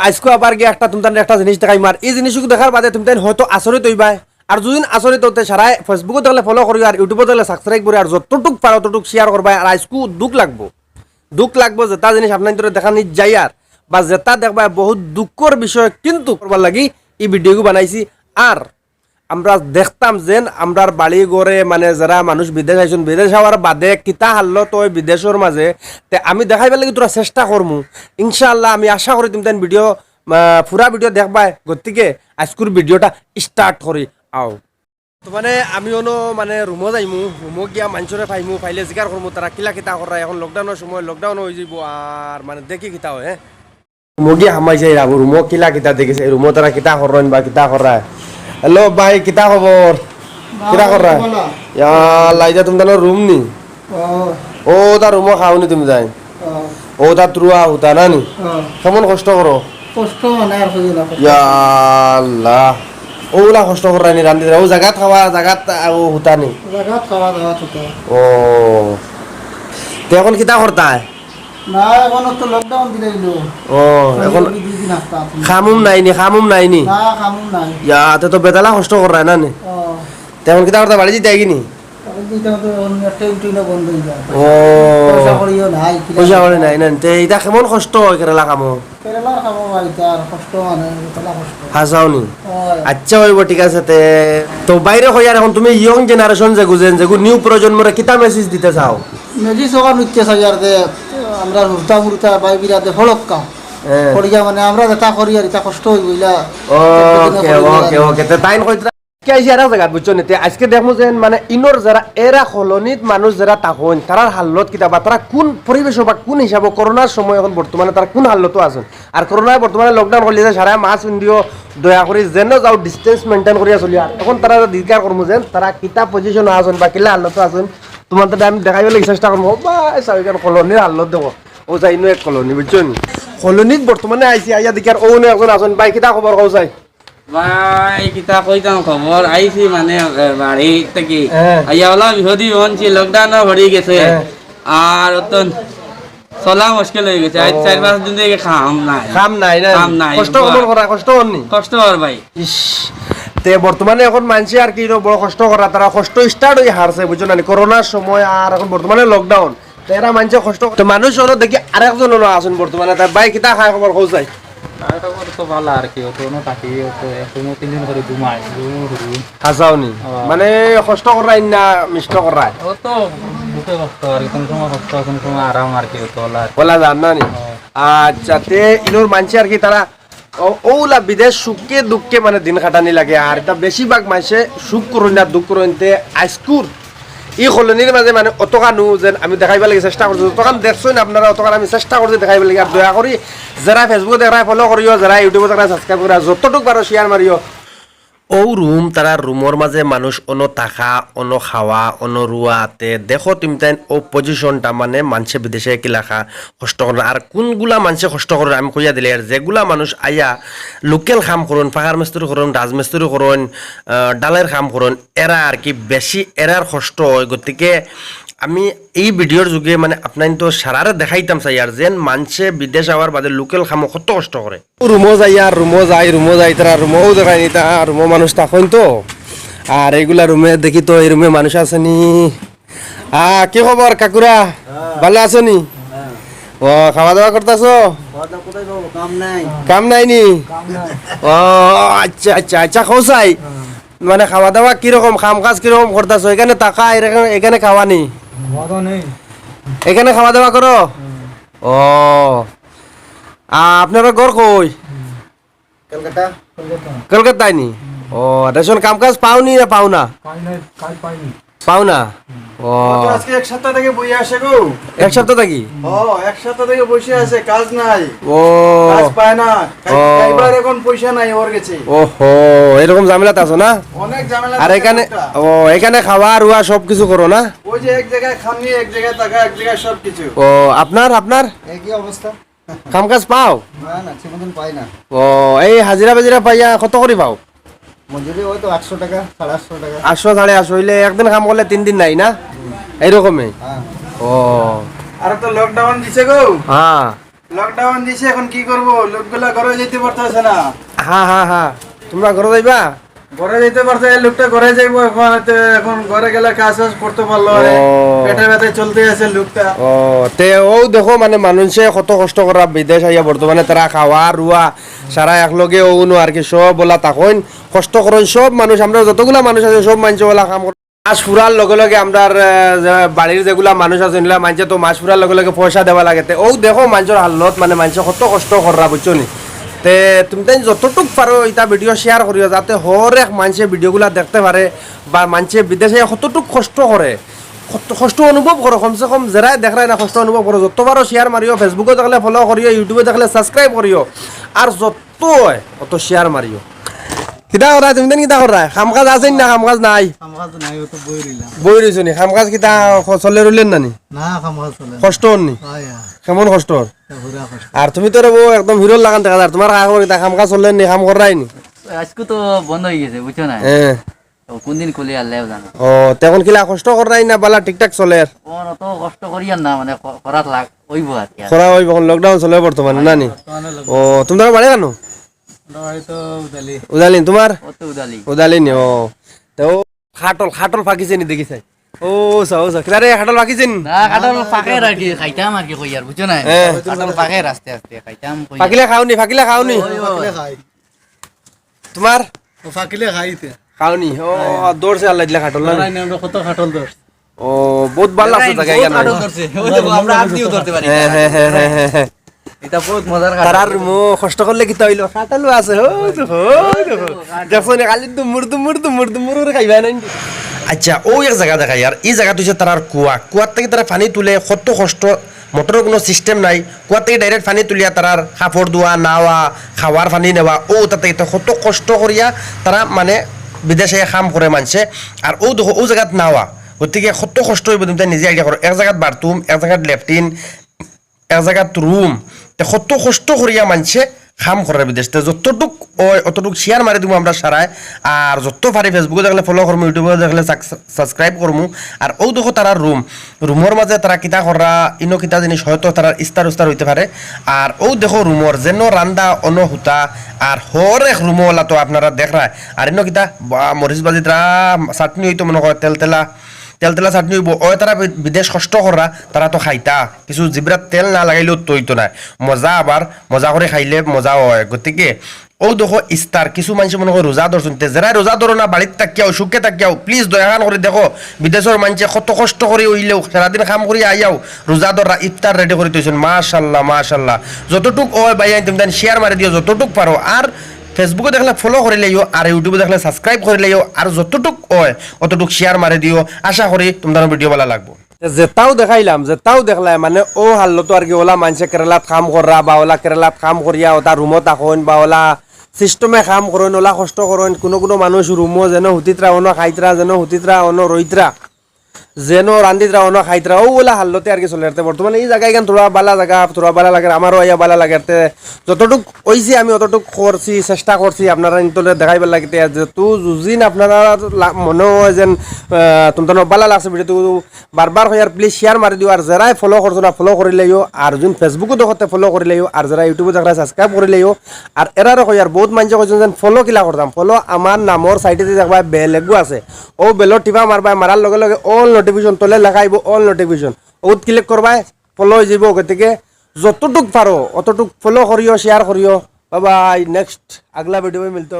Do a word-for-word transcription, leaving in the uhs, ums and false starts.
আইজকু আবার গিয়া একটা তুমতানরে একটা জিনিস দেখাইমু, আর ই জিনিসগু দেখার বাদে তুমতাইন হয়তো আচরিত অইবায়। আর যুদি আচরিত অও তে সারায় Facebook-ও দেখলে follow করিও, আর YouTube-ও দেখলে subscribe করিও, আর যতটুক পারো ততটুক share করবায়। আর আইজকু দুখ লাগবো, দুখ লাগবো যেটা জিনিস আপনাইনতরে দেখানিত যাইয়ার, বা যেটা দেখবায় বহুত দুখর বিষয়, কিন্তু করবার লাগি ই video-গু বানাইছি। আর আমরা দেখতাম যেন আমরার বাড়ি ঘরে মানে যারা মানুষ বিদেশ আইছইন, বিদেশ আওয়ার বাদে কিতা হাল্লত অয় বিদেশর মাঝে, তে আমি দেখাইবার লাগি থুড়া চেষ্টা করমু। ইনশাআল্লাহ আমি আশা করি তুমতাইন video, আহ, পুরা video দেখবায়। গতিকে আইজকুর video-টা start করি। আও। তো মানে আমি অনো মানে room-ও যাইমু, room-ও গিয়া মানষরে পাইমু, পাইলে জিকার করমু তারা কিলা কিতা কররা। এখন lockdown-র সময়, lockdown অইযিবো, আর মানে দেখি কিতা অয়, হ্যাঁ। Room-ও গিয়া হামাই যাই রাবো, room-ও কিলা কিতা দেখিছে, room-ও তারা কিতা করইন বা কিতা কররা। Hello ভাই, কিতা খবর? কিতা কররা? ইয়া আল্লাহ, ইটা তুমতানর room নি? ও। ও, তা room-ও খাওনি তুমতাইন? ও। ও, তা তুরা হুতা না নি? ও। কেমন কষ্ট করো? কষ্ট মানে আর কইও না, কষ্ট। ইয়া আল্লাহ। অউলা কষ্ট কররা নি রান্ধিরা? ও জাগাত খাওয়া, জাগাত, আ, ও হুতা নি? জাগাত খাওয়া, জাগাত হুতা। ও। তে এখন কিতা করতায়? না, এখন তো lockdown দিলাইলো। ও, এখন দুই দিন আসতে আসতে। কাম-উম নাই নি, কাম-উম নাই নি? না, কাম-উম নাই। ইয়া, তে তো বেতালা কষ্ট কররায় না নি? ও। তে এখন কিতা করতায়, বাড়ি যাইতায় গি নি? বাড়ি যাইতাম তো, এখন ট্রেন ট্রেনও বন্ধ অইযায়। ও। পয়সা কড়িও নাই, কিলা পয়সা কড়ি নাই, নাই। তে ইটা কেমন কষ্ট অয় কেরালা কামো? কেরালার কামো ভাই, ইটা আর কষ্ট মানে, বেতালা কষ্ট। হাছাউ নি? অয়। আচ্ছা, অইবো, ঠিক আছে। তে তো বাইরে কইয়ার এখন তুমি young generation যেগু যেন, যেগু new প্রজন্মরে কিতা message দিতা চাও? Message অখান দিতা চাইয়ার যে, আমরা হুরুতা মুরুতা ভাই বিরাদে ফড়ক্কা। হ্যাঁ। ফড়িয়া মানে আমরা যেটা করি আর ইটা কষ্ট অইবো, ইলা OK, OK, OK। তে তাইন কইতরা, আইজকে আইছি আরক জাগাত, বুঝছো নি? তে আইজকে দেখমু যেন মানে ইনোর যারা এরা কলোনিত মানুষ যারা থাকইন, তারার হালত কিতা বা তারা কুন পরিবেশো বা কুন হিসাবো করোনার সময় এখন বর্তমানে তারা কুন হালতো আছইন। আর করোনায় বর্তমানে lockdown করলিছে, সারায় mask পিন্দিও, দয়া করি যেন যাও distance maintain করিয়া চলিও। আর এখন তারারে জিকার করমু যেন তারা কিতা position-ও আছইন বা কিলা হালতো আছইন, তুমানতারে আমি দেখাইবার লাগি চেষ্টা করমু। ও ভাই, চাও ইখান কলোনির হালত দেখো। অউ চাই ইনো এক কলোনি, বুঝছো নি? কলোনিত বর্তমানে আইছি, আইয়া দেখিয়ার অউ অনো একজন আছইন। ভাই, কিতা খবর কও চাই? ভাই, কিতা কইতাম খবর, আইছি মানে, এ, বাড়ি থাকি। হ্যাঁ। আইয়া অলা বিপদি অনছি, lockdown-ও পড়ি গেছে। হ্যাঁ। আর অতন চলা মুশকিল অই গেছে। আইজ ও। চাইর পাঁচ দিন থাকি কাম নাই। কাম নাই না? কাম নাই। কষ্ট অর, কষ্ট অর নি? কষ্ট অর ভাই। ইস, তে বর্তমানে এখন মানষে আর কি বড় কষ্ট কররা, তারা কষ্ট start অই হারছে, বুঝছো না নি? করোনার সময় আর এখন বর্তমানে lockdown। তে এরা মানষে কষ্ট, তো মানুষ অনো দেখি আরেকজন অনো আছইন বর্তমানে। তে ভাই, কিতা খায় খবর কও চাই? খায় খবর তো ভালা আর কি, অউ তো অনো থাকি, অউ তো এক রুমো তিনজন করি ঘুমাই, রুমো রুম। হাছাউ নি? ও। মানে কষ্ট কররায় না, মিষ্ট কররায়? অউ তো দুখে কষ্ট আর কি, কুনু সময় কষ্ট, কুনু সময় আরাম আর কি, অউ তো অলা আর কি। অলা যার না নি? ও। আচ্ছা, তে ইনোর মানষে আর কি তারা অউ, অউলা বিদেশ সুখে দুখে মানে দিন কাটানি লাগে, আর ইতা বেশিরভাগ মানষে সুখ করইন না, দুখ করইন। তে আইজকুর ই কলোনির মাঝে মানে অতখানউ যেন আমি দেখাইবার লাগি চেষ্টা করছি, যতখান দেখছইন আপনারা অতখান আমি চেষ্টা করছি দেখাইবার লাগি। আর দয়া করি যারা Facebook-ও দেখরায় follow করিও, যারা YouTube-ও দেখরায় subscribe করিও, আর যতটুক পারো share মারিও। অউ রুম, তারার রুমর মাঝে মানুষ অনো থাকা, অনো খাওয়া, অনো রুয়া, তে দেখো তুমিতাইন অউ position-টা, মানে মানষে বিদেশে কিলাখা কষ্ট করইন। আর কুনগুলা মানষে কষ্ট করইন আমি কইয়া দিলাই, আর যেগুলা মানুষ আইয়া local কাম করইন, পাকার মিস্ত্রি করইন, রাজমিস্ত্রি করইন, আহ, ঢালাইর কাম করইন, এরা আর কি বেশি এরার কষ্ট অয়। গতিকে আমি ই video-র যোগে মানে আপনাইনতো সারারে দেখাইতাম চাই আর যেন মানষে বিদেশ আওয়ার বাদে local কামো কত কষ্ট করে। রুমো যাই আর রুমো যাই, রুমো যাই, তারা রুমো দেখাই নি, তা রুমো মানুষ থাকইন তো। আর এইগুলা রুমে দেখি তো, এই রুমে মানুষ আছে নি। আ, কি খবর কাকুরা? হ্যাঁ। ভালা আছো নি? হ্যাঁ। ও, খাওয়া দাওয়া করতাছো? খাওয়া দাওয়া কোথায় পাবো? কাম নাই। কাম নাই নি? কাম নাই। ও, আচ্ছা, আচ্ছা, আচ্ছা, কও চাই। হ্যাঁ। মানে খাওয়া দাওয়া কিরকম, কাম কাজ কিরকম করতাছো? এখানে থাকা, এখানে, এখানে খাওয়া নি? খাওয়া দাওয়া নেই। এখানে খাওয়া দাওয়া করো? হুম। ও। আ, আপনারা ঘর কই? হুম। কলকাতা। কলকাতা। কলকাতায় নি? হুম। ও, রেশন কাম কাজ পাও নি না পাও না? পাই নাই, কাজ পাইনি। পাও না? হুম। ও। ও তো আজকে এক সপ্তাহ থেকে বইয়া আছে গো। এক সপ্তাহ থাকি? ও, এক সপ্তাহ থেকে বসে আছে, কাজ নাই। ও। কাজ পায় না। খাই-, ও। খাইবার এখন পয়সা নাই ওর কাছে। ওহো, এরকম ঝামেলাত আছো না? অনেক ঝামেলা আর আছে এখানে, একটা। ও, এখানে খাওয়া, রুয়া সব কিছু করো না? ওই যে এক জায়গায় খানি, এক জায়গায় থাকা, এক জায়গায় সব কিছু। ও, আপনার, আপনার? একই অবস্থা। কাম কাজ পাও? না, না, সেরকম পাই না। ও, এই হাজিরা বাজিরা পাইয়া কত করি পাও? মজুরি ওই তো আটশো টাকা, সাড়ে আটশো টাকা। আটশো, সাড়ে আটশো অইলে একদিন কাম করলে তিন দিন নাই না? হুম। এইরকমই? হ্যাঁ। ও। আর তো lockdown দিছে গো। হ্যাঁ। লকডাউন দিছে, এখন কি করব? লোকগুলা ঘরে যাইতে পারতেছে না। হ্যাঁ হ্যাঁ হ্যাঁ, তোমরা ঘরে যাইবা? ঘরে যাইতে পারছে, এই লোকটা ঘরে যাইবো এখন। এতে এখন ঘরে গেলে কাজ বাজ করতে পারলো আরে। ও। পেটে ব্যথায় চলতে আছে লোকটা। ও, তে ও দেখো মানে মানুষে কত কষ্ট করা বিদেশ আইয়া বর্তমানে তারা খাওয়া রুয়া সারা একলগে ও উনো আর কি সব বলা তখন কষ্ট করইন সব মানুষ, আমরা যতগুলা মানুষ আছে সব মানুষ ওলা কাম করে। মাস ফুরার লগে লগে আমরার, আহ, যে বাড়ির যেগুলা মানুষ আছে, এগুলা মানষে তো মাস ফুরার লগে লগে পয়সা দেওয়া লাগে। তে ও দেখো মানষর হালত, মানে মানষে কত কষ্ট কররা, বুঝছো নি? তে তুমি তাই যতটুক পারো ইতা ভিডিও শেয়ার করিও, যাতে হর এক মানষে ভিডিওগুলা দেখতে পারে, বা মানষে বিদেশে কতটুক কষ্ট করে, কত কষ্ট অনুভব করো, কমসে কম যেরাই দেখরায় না কষ্ট অনুভব করো, যত পারো শেয়ার মারিও, Facebook-ও দেখলে ফলো করিও, YouTube-এ দেখলে সাবস্ক্রাইব করিও, আর যত অয় অত শেয়ার মারিও। কিতা করায় তুমি দেন, কিতা করায়? কাম কাজ আছে না, কাম কাজ নাই? কাম কাজ নাই, ও তো বই রইলাম। বই রইছো নি? কাম কাজ কিতা খ-, চলে রইলেন না নি? না, কাম কাজ চলে না। কষ্ট অন নি? হয়, হয়। কেমন কষ্ট অর? তা পুরা কষ্ট। আর তুমি তো রে বউ একদম হিরোর লাখান দেখা যার, তোমার খা খবর কিতা? কাম কাজ চললেন নি? কাম কররায় নি? আজকে তো বন্ধ হয়ে গেছে, বুঝছো না? হ্যাঁ। ও কোন দিন খুলে আল্লাহ জানে। ও, তে এখন কিলা কষ্ট কররায় না বালা ঠিকঠাক চলের? ওর অত কষ্ট করি আর না, মানে ক-, করাত লাগ ওইব আর কি। করা ওইব, এখন লকডাউন চলে বর্তমানে না নি? ও, তুমি ধরো বাড়ি কেন? আমার বাড়ি তো উদালি। উদালিন তোমার? ও তো উদালি। উদালিন, ও। তো খাটল, খাটল ফাঁকিছে নি দেখি চাই। ও, চাও, চাও। কিতা রে, খাটল ফাঁকিছে নি? না, কাটল ফাঁকে আর কি, খাইতাম আর কি কই আর, বুঝছো না? হ্যাঁ। কাটল ফাঁকে আস্তে আস্তে খাইতাম কই আর। ফাঁকিলে খাও নি, ফাঁকিলে খাও নি? ওই, ওই। ফাঁকিলে খাই। তোমার? ও ফাঁকিলে খাই তে। খাও নি। ও, দৌড়ছে আল্লাহ দিলে খাটল না নি? আমরা কত খাটল দৌড়। ও, বহুত ভালা লাগছে জাগা বহুত এখানে। কাটল ধরছে। ওই দেখো, আমরা হাত দিয়েও ধরতে পারি। হ্যাঁ, হ্যাঁ, হ্যাঁ, হ্যাঁ, হ্যাঁ, হ্যাঁ। এটা বহুত মজার কাটল। তারার রুমো কষ্ট করলে কিতা অইলো? খাটলও আছে, ও দেখো, ও দেখো। দেখছো নি, খালি দুমুর, দুমুর, দুমুর, দুমুর করে খাইবা না নি? আচ্ছা, ও এক জাগা দেখাই আর, ই জাগাত অইছে তারার কুয়া। কুয়ার থাকি তারা পানি তুলে, কত কষ্ট, মোটরর কুনু সিস্টেম নাই। কুয়ার থাকি ডাইরেক্ট পানি তুলিয়া তারার কাপড় ধোয়া, নাওয়া, খাওয়ার পানি নেওয়া, ও তাতে ইতা কত কষ্ট করিয়া তারা মানে বিদেশে কাম করে মানষে। আর ও দেখো, ও জাগাত নাওয়া, গতিকে কত কষ্ট অইব তুমি তাই নিজে আইডিয়া করো। এক জাগাত বাথরুম, এক জাগাত লেট্রিন, এক জাগাত রুম, তে কত কষ্ট করিয়া মানষে কাম করে বিদেশ। তে যতটুক অয় অতটুক শেয়ার মারি দিমু আমরা সারায়। আর যত পারি Facebook-ও দেখলে ফলো করমু, YouTube-ও দেখলে সাবস্ক্রাইব করমু। আর ও দেখো তারার রুম, রুমর মাঝে তারা কিতা কররা, ইনো কিতা জিনিস, হয়তো তারার ইস্তার উস্তার অইতে পারে। আর ও দেখো রুমর যেন রান্দা অনো হুতা, আর হর এক রুমো ওলা তো আপনারা দেখরায়। আর ইনো কিতা বা মরিচ বাজিতরা চাটনি অইতো মনো করে তেলতেলা, তেলতেলা চাটনি অইবো। অয় তারা বি-, বিদেশ কষ্ট কররা, তারা তো খাইতা। কিছু জিব্রাত তেল না লাগাইলেও তো অইতো নায়। মজা আবার, মজা করি খাইলে মজা অয়। গতিকে ও দেখো ইস্তার, কিছু মানষে মনো করে রোজা ধরছইন, তে যেরাই রোজা ধরো না, বাড়িত থাকিয়াও, সুখে থাকিয়াও, please দয়াখান করি দেখো, বিদেশর মানষে কত কষ্ট করি অইলেও, সারাদিন কাম করি আইয়াও, রোজা ধররা, ইফতার রেডি করি থইছইন। মাশাআল্লাহ, মাশাআল্লাহ। যতটুক অয় ভাই, তুমি তান শেয়ার মারি দিও যতটুক পারো। আর Facebook-ও দেখলে ফলো করি লাইও, আর YouTube-ও দেখলে সাবস্ক্রাইব করি লাইও, আর যতটুক অয় অতটুক শেয়ার মারি দিও। আশা করি তুমরার ভিডিও ভালা লাগবো। যেটাও দেখাইলাম, যেটাও দেখলায়, মানে ও হাল্লত আর কি, ওলা মানষে কেরালাত কাম কররা, বা ওলা কেরালাত কাম করিয়া ওটা রুমো থাকইন, বা ওলা সিস্টেমে কাম করইন, ওলা কষ্ট করইন, কুনু কুনু মানুষ রুমো যেন হুতিতরা, অনো খাইতরা, যেন হুতিতরা, অনো রইতরা, যেন রান্দিতরা, অনো খাইতরা, ও ওলা হাল্লতে আর কি চলের। তে বর্তমানে ই জাগা ইখান থুড়া ভালা জাগা, থুড়া ভালা লাগের, আমারও আইয়া ভালা লাগের। তে যতটুক অইছে আমি অতটুক করছি, চেষ্টা করছি আপনারা ইন্তরে দেখাইবার লাগি। তে যেহেতু যুজিন আপনারা লা-, মনে অয় যেন, আহ, তুমতানো ভালা লাগছে ভিডিওটুকু, বারবার কইয়ার, please শেয়ার মারি দিও। আর যেরাই ফলো করছো না, ফলো করি লাইও। আর যুন Facebook-ও দেখো তে ফলো করি লাইও। আর যেরা YouTube-ও দেখরায় সাবস্ক্রাইব করি লাইও। আর এরারে কইয়ার, বহুত মানষে কইছইন যেন ফলো কিলা করতাম। ফলো আমার নামর সাইডেদি দেখবায় বেল এগু আছে। ও বেলো টিপা মারবায়, মারার লগে লগে all notification তলে লেখা আইবো, all notification। ওত click করবায়, ফলো অইযিবো। গতিকে যতটুক পারো অতটুক ফলো করিও, শেয়ার করিও। Bye bye, next আগলা ভিডিও মিলতো।